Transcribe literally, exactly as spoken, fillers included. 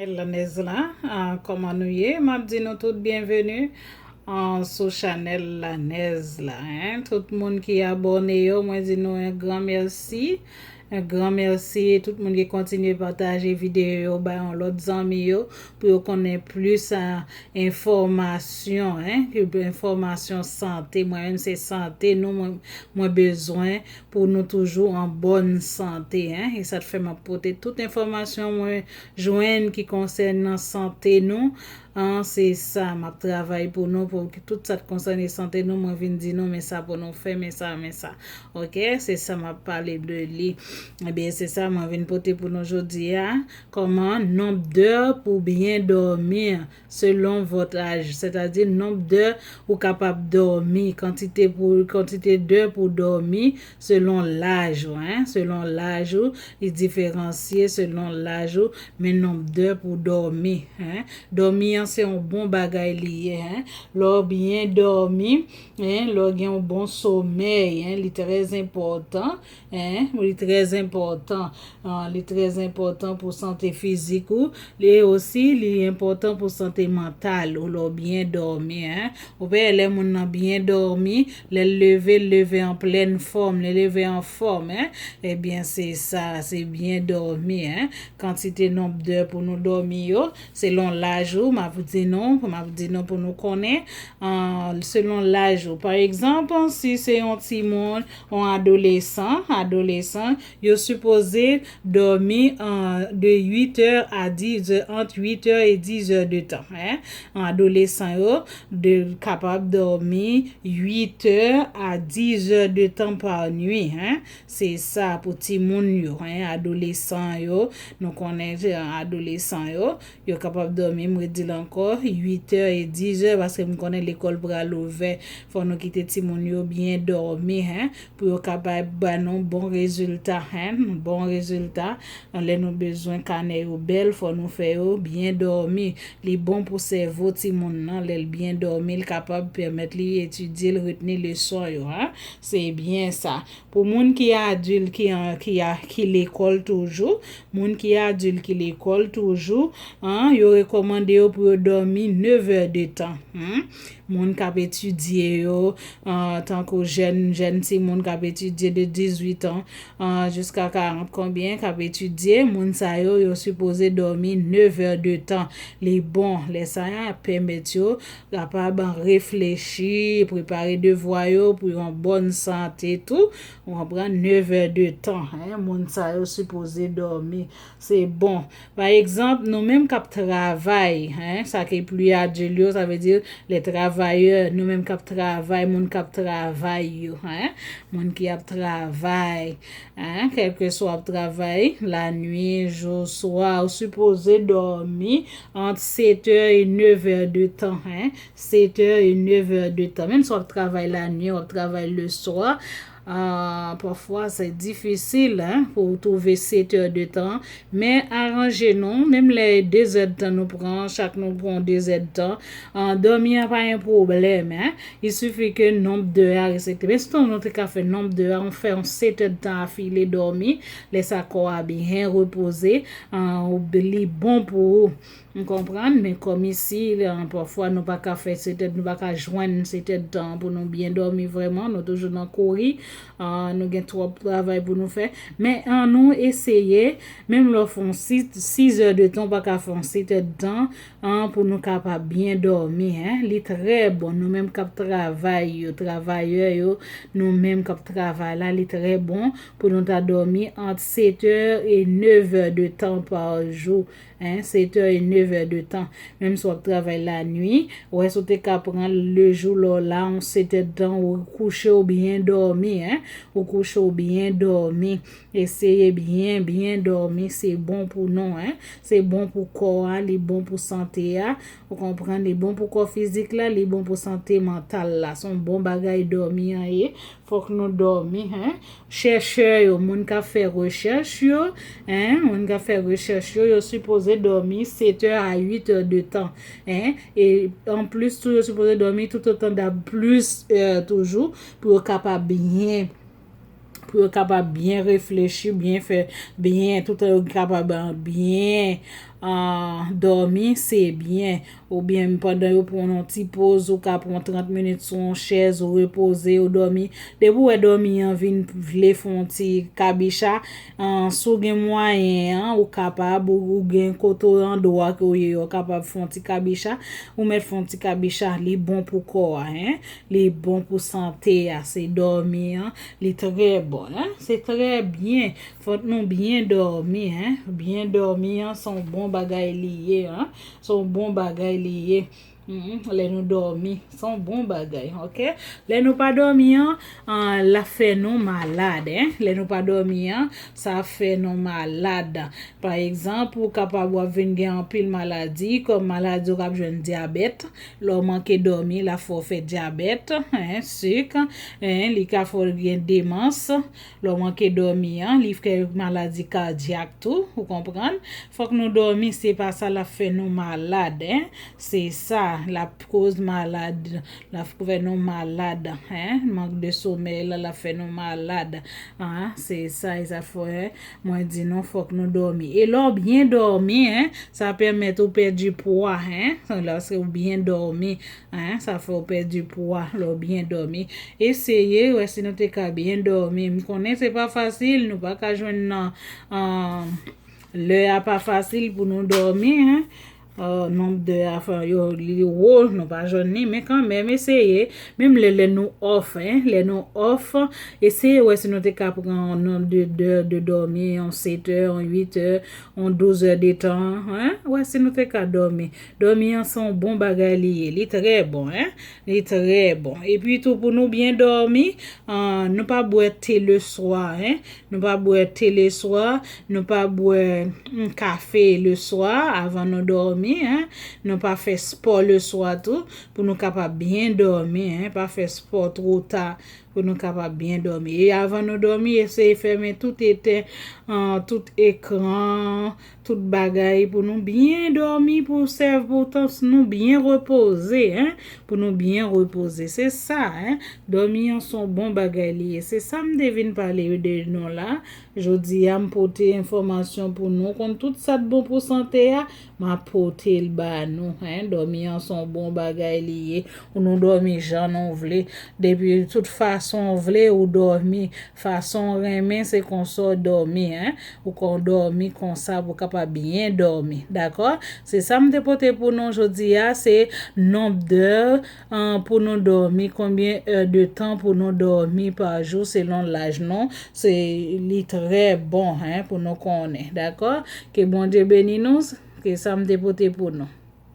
Lanèz la, ah, kòman nou ye? M ap di nou tout byenveni, ah, sou chanèl Lanèz la, en. Tout moun ki abòne yo, mwen di nou yon gran mèsi. Yon gran mèsi. Tout moun ki kontinye pataje videyo yo bay yon lòt zanmi yo pou yo konnen plis, ah, enfòmasyon, en, enfòmasyon sante. Mwen menm se sante nou, mwen, mwen bezwen pou nou toujou an bòn sante, en. E sa k fè m ap pote tout enfòmasyon mwen jwenn ki konsènan sante nou. An, se sa, m ap travay pou nou, pou ki tout sa k konsène sante nou, mwen vin di nou, men sa pou nou fè, men sa, men sa. Oke, se sa m ap pale de li. Ebyen, se sa mwen vin pote pou nou jodi a. Kòman nonb dè pou byen dòmi selon vòt aj, sètadi nonb dè ou kapab dòmi, kantite pou, kantite dè pou dòmi selon laj ou, en, selon laj ou, li diferansye selon laj ou, men nonb dè pou dòmi, en. Dòmi an se yon bon bagay li ye, en. Lè w byen dòmi, en, lè w gen yon bon somèy, en, li trè enpòtan, en, li trè enpòtan, ah, li trè enpòtan pou sante fizik ou, li osi, li enpòtan pou sante mantal ou, lè w byen dòmi, en. Ou wè, lè moun nan byen dòmi, lè l leve, l leve an plèn fòm, li leve an fòm, en. Ebyen, se sa, se byen dòmi, en. Kantite nonb dè pou nou dòmi yo, selon laj ou, m ap di nou, m ap di nou pou nou konnen, ah, selon laj ou. Pa egzanp, si se yon timoun, yon adolesan, adolesan, yo sipoze dòmi, ah, de uit è a diz è, ant uit è e diz è de tan, en. Adolesan yo de, kapab dòmi uit è a diz è de tan pa nwi, en. Se sa pou timoun yo, en, adolesan yo. Nou konnen, eh, adolesan yo, yo kapab dòmi, m redi l ankò, uit è e diz è, paske m konnen lekòl pral ouvè. Fò nou kite timoun yo byen dòmi, en, pou yo kapab ba nou bon rezilta, en, bon rezilta. Lè nou bezwen kanè yo bèl, fò nou fè yo byen dòmi. Li bon pou sèvo timoun nan, lè l byen dòmi, l kapab pèmèt li etidye, l retni leson yo, en. Se byen sa. Pou moun ki adilt, ki an, ki a, ki lekòl toujou, moun ki adilt, ki lekòl toujou, en, yo rekòmande yo pou yo dòmi nèf è de tan, en. Moun k ap etidye yo, ah, tankou jèn, jèn timoun k ap etidye de dizuit an, ah, jiska karant konbyen k ap etidye, moun sa yo, yo sipoze dòmi nèf è de tan. Li bon, lè sa a ap pèmèt yo kapab reflechi, prepare devwa yo pou yon bòn sante tou. Ou konprann? Nèf è de tan, en, moun sa yo sipoze dòmi. Se bon. Pa egzanp, nou menm k ap travay, en, sa ki pli adilt yo, sa vle di lè travayè, nou menm k ap travay, moun k ap travay yo, en, moun ki ap travay, en, kèlkeswa w ap travay lannuit, jou, swa, ou sipoze dòmi ant sèt è e nèf è de tan, en, sèt è e nèf è de tan. Menm si w ap travay lannuit, w ap travay leswa, ah, pafwa se difisil, en, pou w twouve sèt è de tan, men aranje nou, menm lè de zè de tan nou pran, chak nou pran de zè de tan, ah, dòmi an pa yon pwoblèm, en. Il suffit que nonb dè a respekte. Men sitou nou te ka fè nonb dè a, nou fè yon sèt è de tan afile dòmi, lè sa kò a byen repoze, ah, ou, li bon pou ou. M konprann, men kòm isi, ah, pafwa nou pa ka fè sèt è, nou pa ka jwenn sèt è de tan pou nou byen dòmi vrèman, nou toujou nan kouri, ah, nou gen twòp travay pou nou fè. Men annou eseye, menm lè w fè yon sis, sis è de tan, ou pa ka fè yon sèt è de tan, ah, pou nou kapab byen dòmi, en. Li trè bon, nou menm k ap travay yo, travayè yo, nou menm k ap travay la, li trè bon pou nou ta dòmi ant sèt è e nèf è de tan pa jou. En, sèt è e nèf è de tan. Menm si w ap travay lannuit, ou wè si w te ka pran lejou lè w la, yon sèt è de tan, ou kouche w byen dòmi, en. Ou kouche w byen dòmi. Eseye byen, byen dòmi, se bon pou nou, en. Se bon pou kò a, li bon pou sante a. Ou konprann, li bon pou kò fizik la, li bon pou sante mantal la. Se yon bon bagay dòmi an ye. Fòk nou dòmi, en. Chèchè yo, moun k ap fè rechèch yo, en, moun k ap fè rechèch yo, yo sipoze dòmi sèt è a uit è de tan, en. E anplis tou, yo sipoze dòmi toutotan dab plis è toujou, pou yo kapab byen, pou yo kapab byen reflechi, byen fè, byen, toutan yo kapab, ah, byen, Ah, dòmi, se byen. Oubyen pandan yo pran yon ti poz, ou ka pran trant minit sou yon chèz, ou repoze, ou dòmi. Depi w wè dòmi an vin vle fè yon ti kabicha, ah, si w gen mwayen an, ou kapab, ou, ou gen kote w andwa ke w ye, ou kapab fè yon ti kabicha, ou mèt fè yon ti kabicha, li bon pou kò a, en. Li bon pou sante a, se dòmi an, li trè bon, en. Se trè byen. Fòk nou byen dòmi, en. Byen dòmi an se yon bon bagay li ye, en. Se yon bon bagay li ye. Mhm, lè nou dòmi, se yon bon bagay, ok? Lè nou pa dòmi an, an, l ap fè nou malad, en. Lè nou pa dòmi an, sa ap fè nou malad. Pa egzanp, ou kapab w ap vin gen anpil maladi, kòm maladi w k ap jwenn dyabèt. Lè w manke dòmi, l ap fè w fè dyabèt, en, sik, en, li ka fè w gen demans. Lè w manke dòmi an, li fè maladi kadyak tou, ou konprann? Fòk nou dòmi, se pa sa l ap fè nou malad, en. Se sa, l ap koz malad, l ap fè nou malad, en. Mank de somèy la, l ap fè nou malad, en. Se sa, e sa fè mwen di nou, fòk nou dòmi. E lè w byen dòmi, en, sa pèmèt ou pèdi pwa, en. Lòske ou byen dòmi, en, sa fè w pèdi pwa lè w byen dòmi. Eseye, wè si nou te ka byen dòmi. M konnen se pa fasil, nou pa ka jwenn nan, an, lè a pa fasil pou nou dòmi, en. An, nonb de a, anfen, yo, li wo, nou pa jwenn li, men kanmenm, eseye. Menm lè, lè nou off, en, lè nou off, eseye wè si nou te ka pran yon nonb de, de, de dòmi, yon sèt è, yon uit è, yon douz è de tan, en. Wè si nou te ka dòmi. Dòmi an se yon bon bagay li ye, li trè bon, en. Li trè bon. Epi tou, pou nou byen dòmi, an, nou pa bwè te le swa, en. Nou pa bwè te le swa, nou pa bwè, mm, kafe le swa avan nou dòmi, en. Nou pa fè spò le swa tou, pou nou kapab byen dòmi, en. Pa fè spò twò ta, pou nou kapab byen dòmi. E avan nou dòmi, eseye fèmen tout etè, an, tout ekran, tout bagay pou nou byen dòmi, pou sèvo tan nou byen repoze, en, pou nou byen repoze. Se sa, en, dòmi an se yon bon bagay li ye. Se sa m te vin pale de nou la. Jodi a, m pote enfòmasyon pou nou konn tout sa k bon pou sante a, m ap pote l ba nou, en. Dòmi an se yon bon bagay li ye. Ou nou dòmi jan nou vle. Depi tout fason w vle, ou dòmi. Fason w renmen, se konsa w dòmi, en. Ou konn dòmi konsa pou w kapab byen dòmi, dakò? Se sa m te pote pou nou jodi a, se nonb dè, an, pou nou dòmi, konbyen è de tan pou nou dòmi pa jou selon laj nou. Se, li trè bon, en, pou nou konnen, dakò? Ke Bondye beni nou, ke sa m te pote pou nou.